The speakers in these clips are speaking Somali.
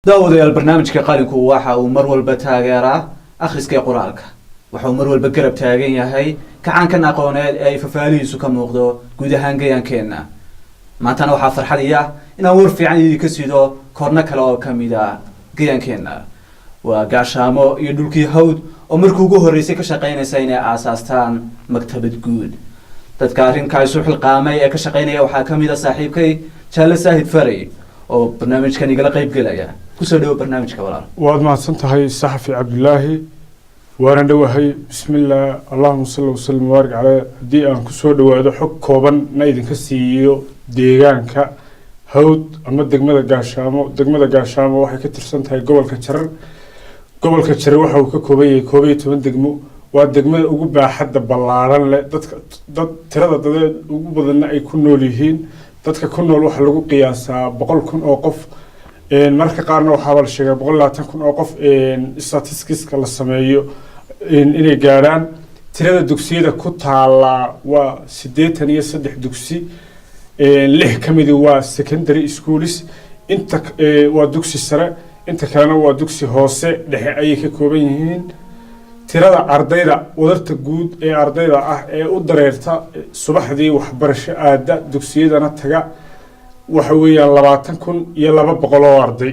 Daawadayaal, barnaamijka Qalinku waxa uu mar walba taageeraa akhriska ee qoraalka. Waxa uu mar walba garab taagan yahay kacaankan aqooneed ee ay fafaalihiisu ka muuqdo guud ahaan gayaankeenna. Maantana waxaa farxad iya inaan war fiican idinka sido koorno kale oo kamid a gayaankeenna, waa Gaashaamo iyo dhulkii Hawd, oo markii ugu horreysay ka shaqeynaysa inay aasaastaan maktabad guud. Dadka arrinkaa isu xilqaamay ee ka shaqeynaya waxaa kamid a saaxiibkay Jaalle Saahid Farey oo barnaamijkan igala qayb gelaya. Kusoo dhawo barnaamijka, walaal. Waad mahadsan tahay, saxafi Cabdulaahi, waana dhowahay. Bismillaah, allahuma salli wasalim mubaarak caleh. Haddii aan kusoo dhawaado, xog kooban na idinka siiyo deegaanka Hawd ama degmada Gaashaamo. Degmada Gaashaamo waxay ka tirsan tahay gobolka Jarar. Gobolka Jarar waxa uu ka kooban yahay 11 degmo. Waa degmada ugu baaxadda ballaaran leh, dadka dad tirada dadeed ugu badanna ay ku nool yihiin. Dadka ku nool waxaa lagu qiyaasaa 100,000 oo qof, mararka qaarna waxaaba la sheegaa 120,000 oo qof, statisticska la sameeyo inay gaadhaan. Tirada dugsiyada ku taallaa waa 83 dugsi, 6 ka midi waa secondary schools, inta waa dugsi sare, inta kalena waa dugsi hoose dhexe ayay ka kooban yihiin. Tirada ardayda, wadarta guud ee ardayda ah ee u dareerta subaxdii waxbarasho aada dugsiyadana taga, waxa weeyaan 20,200 oo arday.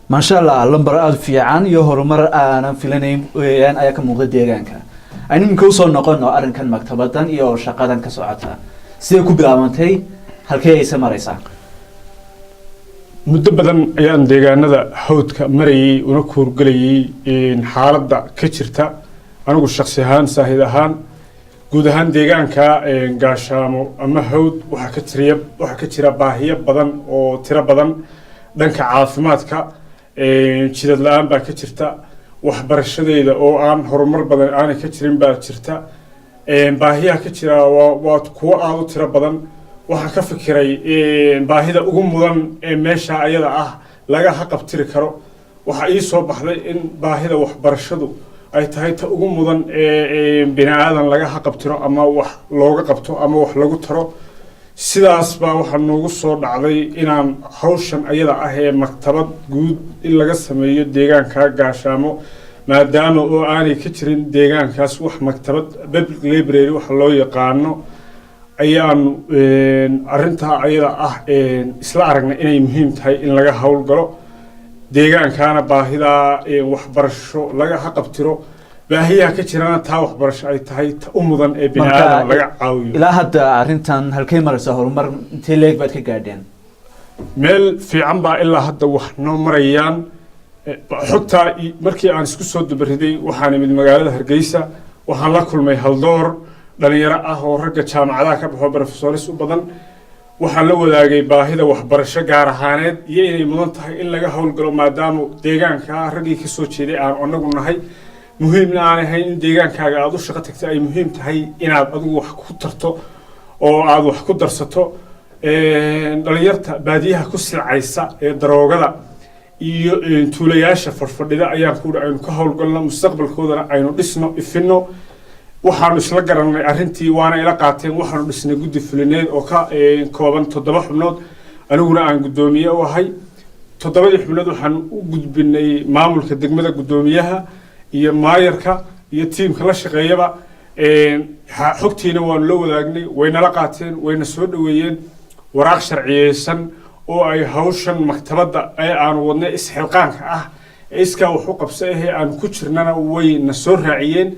Maasha Allah, lambar aada fiican iyo horumar aanan filanayn weeyaan ayaa ka muuqda deegaanka. Aynu iminka usoo noqono arrinkan maktabadan iyo shaqadan ka socota. Siday ku bilaabantay? Halkee ayse maraysaa? Muddo badan ayaan deegaanada Hawdka marayay una kuurgelayay xaaladda ka jirta. Anigu shaksi ahaan, Saahid ahaan, guud ahaan deegaanka Gaashaamo ama Hawd waxaa ka jira baahiyo badan oo tiro badan. Dhanka caafimaadka, jidad la-aan baa ka jirta. Waxbarashadeeda oo aan horumar badan aanay ka jirin baa jirta. Baahiyaha ka jira waa kuwo aada u tiro badan. Waxaan ka fikiray baahida ugu mudan ee meesha ayada ah laga haqabtiri karo. Waxaa ii soo baxday in baahida waxbarashadu ay tahay ta ugu mudan ee bini aadan laga haqabtiro ama wax looga qabto ama wax lagu taro. Sidaas baa waxaa noogu soo dhacday inaan hawshan ayada ah ee maktabad guud in laga sameeyo deegaanka Gaashaamo, maadaama oo aanay ka jirin deegaankaas wax maktabad, public library waxa loo yaqaano. Ayaanu arrintaa ayada ah isla aragnay inay muhiim tahay in laga howlgalo deegaankaana, baahidaa waxbarasho laga haqabtiro, baahiyaha ka jirana taa waxbarasho ay tahay ta u mudan ee bini aadan laga caawiyo. Ilaa hadda arrintan halkay maraysaa? Horumar intee leeg baad ka gaadheen? Meel fiican baa ilaa hadda wax noo marayaan. Xogtaa markii aan isku soo dubariday, waxaan imid magaalada Hargeysa. Waxaan la kulmay haldoor dhalinyaro ah oo ragga jaamacadaha ka baxo, professors u badan. Waxaan la wadaagay baahida waxbarasho gaar ahaaneed iyo inay mudan tahay in laga howlgalo, maadaama deegaanka raggii kasoo jeeday aan anagu nahay, muhiimna aan ahayn in deegaankaaga aada u shaqo tagta, ay muhiim tahay inaad adigu wax ku tarto oo aada wax ku darsato. Dhalinyarta baadiyaha ku silcaysa ee daroogada iyo tuulayaasha fadhfadhida ayaan ku aynu ka howlgalno, mustaqbalkoodana aynu dhisno, ifino. Waxaanu isla garanay arrintii, waana ila qaateen. Waxaanu dhisnay guddi fulineed oo ka kooban 7 xubnood, aniguna aan guddoomiye u ahay. Toddobadii xubnood waxaanu u gudbinay maamulka degmada, guddoomiyaha iyo maayarka iyo tiimka la shaqeeyaba. Xogtiina waanu la wadaagnay, waynala qaateen, wayna soo dhaweeyeen. Waraaq sharciyeysan oo ay hawshan maktabadda ee aanu wadnay, isxilqaanka ah ee iskaa wax u qabso ahee aanu ku jirnana, way na soo raaciyeen.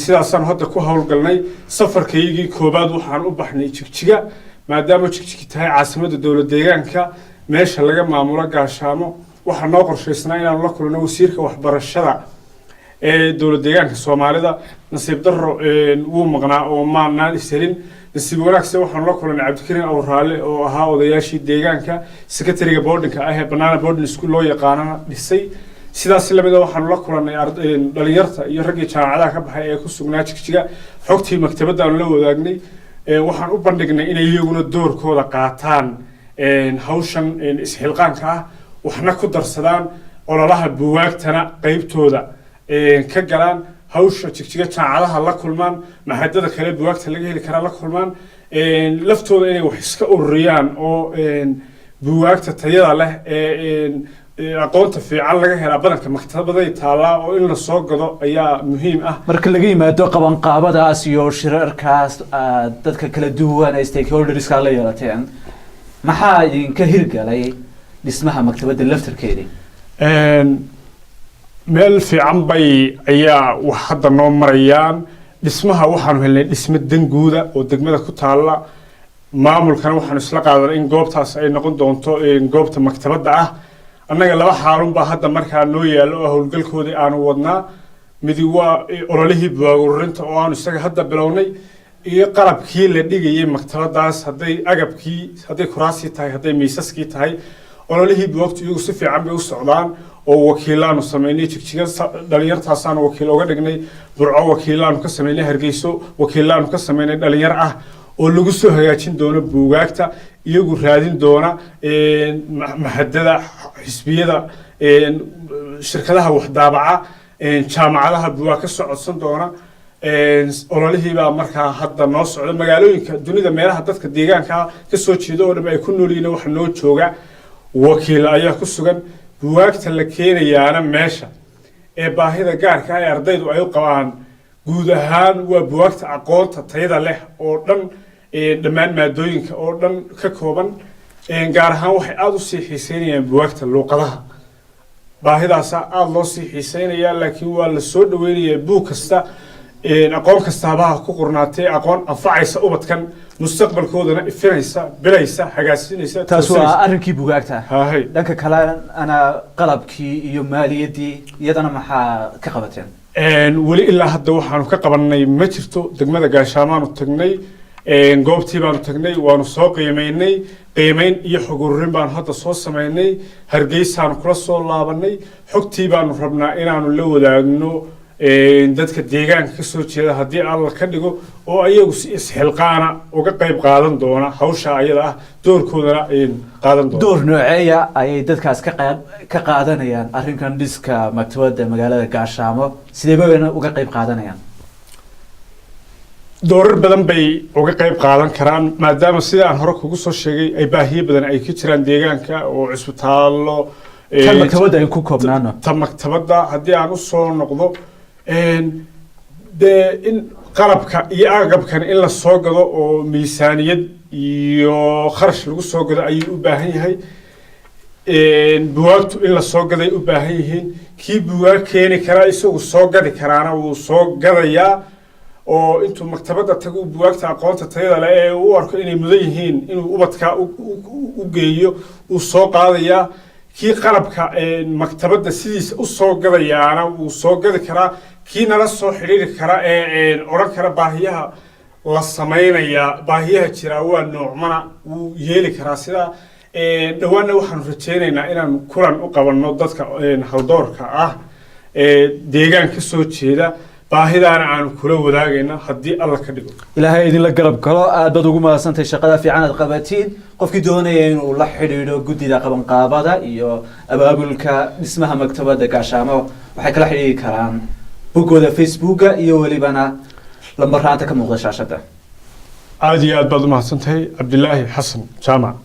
Sidaasaan hadda ku howlgalnay. Safarkaygii koobaad waxaan u baxnay Jigjiga, maadaama Jigjigi tahay caasimadda dowlad deegaanka, meesha laga maamulo Gaashaamo. Waxaa noo qorshaysnaa inaanu la kulano wasiirka waxbarashada ee dowlad deegaanka Soomaalida. Nasiib darro, wuu maqnaa oo maanaan ishelin. Nasiib wanaagse, waxaanu la kulanay Cabdikariin Awraale oo ahaa odayaashii deegaanka, secretary-ga boardingka ah ee Banana Boarding School loo yaqaanana dhisay. Sidaas lamida waxaanu la kulanay dhalinyarta iyo raggii jaamacadaha ka baxay ee ku sugnaa Jigjiga. Xogtii maktabadaanu la wadaagnay. Waxaan u bandhignay inay iyaguna doorkooda qaataan hawshan isxilqaanka ah, waxna ku darsadaan, ololaha buwaagtana qeybtooda ka galaan, hawsha Jigjiga jaamacadaha la kulmaan, maxadada kale buwaagta laga heli karaa la kulmaan, laftooda inay wax iska ururiyaan oo buwaagta tayada leh ee Aqoonta fiican laga helaa badanka maktabaday taallaa, oo in la soo gado ayaa muhiim ah. Marka laga yimaado qabanqaabadaas iyo shirarkaas aad dadka kala duwan ee stakeholderska la yeelateen, maxaa idinka hirgalay dhismaha maktabadda laftarkeedii? Meel fiican bay ayaa wax hadda noo marayaan. Dhismaha waxaanu helnay dhismo danguuda oo degmada ku taalla. Maamulkana waxaanu isla qaadanay in goobtaas ay noqon doonto goobta maktabadda ah. Annaga laba xaalun baa hadda markaa noo yaallo oo howlgalkoodii aanu wadnaa. Midi waa ololihii buugaag ururinta oo aanu isaga hadda bilownay, iyo qalabkii la dhigayay maktabadaas, hadday agabkii, hadday kuraasii tahay, hadday miisaskii tahay. Ololihii buugaagtu iyagu si fiican bay u socdaan, oo wakiilaanu samaynay Jigjiga, dhalinyartaasaanu wakiil oga dhignay, Burco wakiilaanu ka samaynay, Hargeyso wakiilaanu ka samaynay, dhalinyar ah oo lagu soo hagaajin doono buugaagta, iyagu raadin doona mahadada, xisbiyada, shirkadaha waxdaabaca, jaamacadaha buugaag ka soo codsan doona. Ololihiibaa markaa hadda noo socda. Magaalooyinka dunida, meelaha dadka deegaanka ka soo jeeda oo dham ay ku nool yihiin, waxa noo jooga wakiil ayaa ku sugan. Buugaagta la keenayaana meesha ee baahida gaarka ah ee ardaydu ay u qabaan guud ahaan waa buugaagta aqoonta tayada leh oo dhan, dhammaan maadooyinka oo dhan ka kooban. Gaar ahaan waxay aada usii xiiseynayaan buugaagta luuqadaha. Baahidaasa aada loo sii xiiseynayaa, laakiin waa la soo dhaweynayaa buug kasta, aqoon kastaabaha ku qornaatee, aqoon anfacaysa ubadkan, mustaqbalkoodana ifinaysa, bilaysa, hagaasinaysa. Taas waa arrinkii bugaagta. Hahay. Dhanka kale ana qalabkii iyo maaliyaddii iyadana maxaa ka qabateen? Weli ilaa hadda waxaanu ka qabanay ma jirto. Degmada Gaashaamaanu tagnay, goobtii baanu tagnay, waanu soo qiimeynay. Qiimeyn iyo xog ururin baanu hadda soo sameynay. Hargeysaanu kula soo laabanay. Xogtii baanu rabnaa inaanu la wadaagno dadka deegaanka ka soo jeeda, haddii Alla ka dhigo, oo ayagu si isxilqaana uga qayb qaadan doona hawsha ayada ah, doorkoodana qaadan doona. Door nooceeya ayay dadkaas ka qayb ka qaadanayaan arrinkan dhiska maktabadda magaalada Gaashaamo? Sidee bayna uga qayb qaadanayaan? Doorar badan bay uga qayb qaadan karaan, maadaama sida aan hore kugu soo sheegay ay baahiyo badan ay ka jiraan deegaanka oo cisbitaallo. Tan maktabadda ay ku koobnaano. Ta maktabadda haddii aan usoo noqdo, dee in qalabka iyo agabkan in la soo gado oo miisaaniyad iyo kharash lagu soo gado ayuu u baahan yahay. Buwaagtu in la soo gaday u baahan yihiin. Kii buwaag keeni karaa, isagu soo gadi karaana, wuu soo gadayaa, oo intuu maktabadda tago buwaagta aqoonta tayada leh ee uu arko inay mudan yihiin inuu ubadka u geeyo, uu soo qaadayaa. Kii qalabka maktabadda sidiisa u soo gadayaana wuu soo gadi karaa. Kii nala soo xidhiiri kara ee odhan kara baahiyaha la samaynayaa, baahiyaha jiraa waa noocmana, wuu yeeli karaa. Sidaa dhowaanna waxaanu rajaynaynaa inaan kulan u qabanno dadka haldoorka ah ee deegaan ka soo jeeda, baahidaana aanu kula wadaagayna, haddii Alla ka dhigo. Ilaahay idinla garab galo. Aad baad ugu mahadsantahay shaqada fiican aad qabatiin. Qofkii doonaya inuu la xidhiidho guddida qabanqaabada iyo abaabulka dhismaha maktabadda Gaashaamo, waxay kala xidhiidhi karaan boggooda Facebooka iyo welibana lambaraanta ka muuqda shaashadda. Aada iyo aad baad u mahadsantahay, Cabdilaahi Xasan Jaamac.